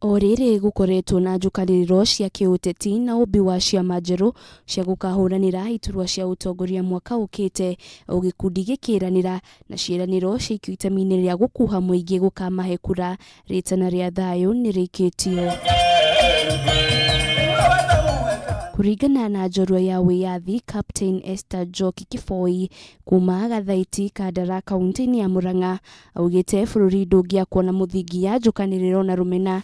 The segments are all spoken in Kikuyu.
O rĩrĩ gũkoretwo na njũkanĩrĩro cia kĩũteti na ũmbi wa ciama njerũ cia gũkahũranĩra iturwa cia ũtongoria mwaka ũkĩte, o gĩkundi gĩkĩranĩra na ciĩranĩro ciaikio itemi-inĩ rĩa gũkuha mũingĩ gũkamahe kura, rĩtana rĩa thayũ nĩrĩikĩtio. Kũringana na njorua ya wĩyathi Captain Esther Njoki Kiboi kuma Gathaiti, Kandara kauntĩ-inĩ ya Murang'a, Augĩte bũrũri ndũngĩakwo na mũthingi ya njũkanĩrĩro na rũmena,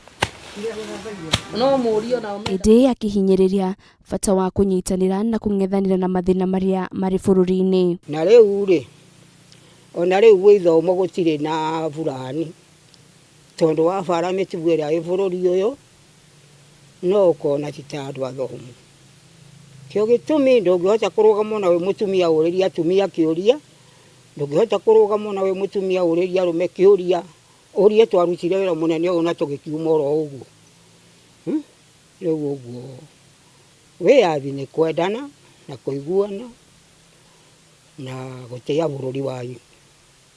ĩndĩ akĩhinyĩrĩria bata wa kũnyitanĩra na kũng'ethanĩra na mathĩna marĩa marĩ bũrũri-inĩ. Na rĩu-rĩ, o na rĩu gwĩ ithomo gũtirĩ na burani, tondũ wa bara mĩtugo ĩrĩa ĩ bũrũri ũyũ, no ũkona ti ta andũ athomu. Kĩo gĩtũmi ndũngĩhota kũrũgama ona wĩ mũtumia ũrĩrie atumia kĩũria, Ndũngĩhota kũrũgama ona wĩ mũtumia ũrĩrie arũme kĩũria, ũrie twarutire wĩra mũnene ũũ na tũgĩkiuma oro ũguo. Hmm? Rĩu ũguo wĩyathi nĩ kwendana na kũiguana na gũtĩa bũrũri wanyu.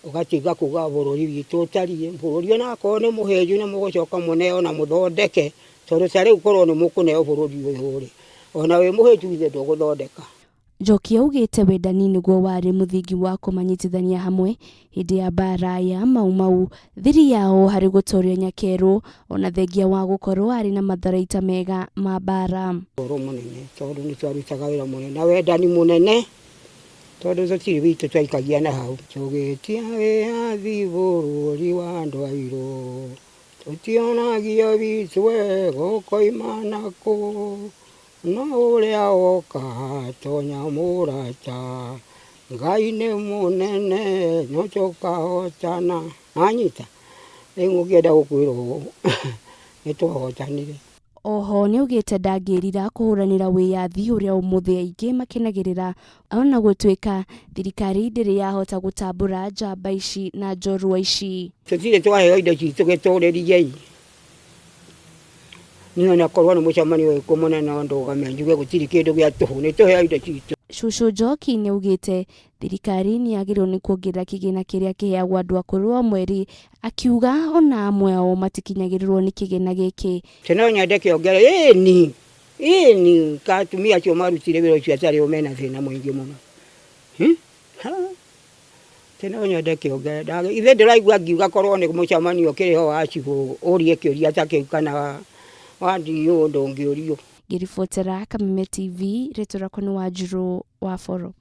Ũgatiga kuga bũrũri witũ ũtariĩ, bũrũri onakorwo nĩ mũhĩnju nĩ mũgũcoka mũneo na mũthondeke, tondũ ta rĩu korwo nĩ mũkũneo bũrũri ũyũ rĩ, ona wĩ mũhĩnju githĩ ndũgũthondeka. Njoki augĩte wendani nĩguo warĩ mũthingi wa kũmanyitithania hamwe hĩndĩ ya mbara ya Mau Mau, thiri yao harĩ gũtoria Nyakerũ ona thengia wa gũkorwo arĩ na matharaita mega ma mbara. Ũhoro mũnene tondũ nĩ twarutaga wĩra mũnene na wendani mũnene tondũ tũtirĩ witũ twaikagia na hau. Tũgĩtia wĩyathi bũrũri wa andũ airũ, tũtionagio witũ wega ũkoima nakũ. No ũrĩa woka tonya mũrata, Ngai nĩ mũnene no tũkahotana. Anyita rĩu ngũkĩenda gũkwĩra ũũ nĩ twahotanire. Oho nĩaugĩte ndangĩrira kũhũranĩra wĩyathi ũrĩa ũmũthĩ aingĩ makenagĩrĩra ona gũtuĩka thirikari ndĩrĩ yahota gũtambũra njamba ici na njorua ici. Tũtirĩ twaheo indo citũ gĩtũrĩriei. Niĩ ona korwo nĩ mũcemanio ũrĩkũ mũnene no ndũgame njuge gũtirĩ kĩndũ gĩa tũhũ, nĩ tũheo indo citũ. Cũcũ Njoki nĩaugĩte thirikari nĩyagĩrĩirwo nĩ kuongerera kĩgĩna kĩrĩa kĩheagwo andũ akũrũ o mweri, akiuga ona amwe ao matikinyagĩrĩrwo nĩ kĩgĩna gĩkĩ. Atĩ no nyende kĩongere, ĩni, ĩni, ka atumia acio marutire wĩra ũcio atarĩ o mena thĩna mũingĩ mũno. Ha! Atĩ no nyende kĩongerere, ithe ndĩraigua ngiuga korwo nĩ mũcemanio ũkĩrĩ ho wa cibũ ũrie kĩũria ta kĩu kana wa DO ndũngĩũrio. Ngĩribotera Kameme TV, rĩtwa rĩakwa nĩ Wanjirũ wa Boro.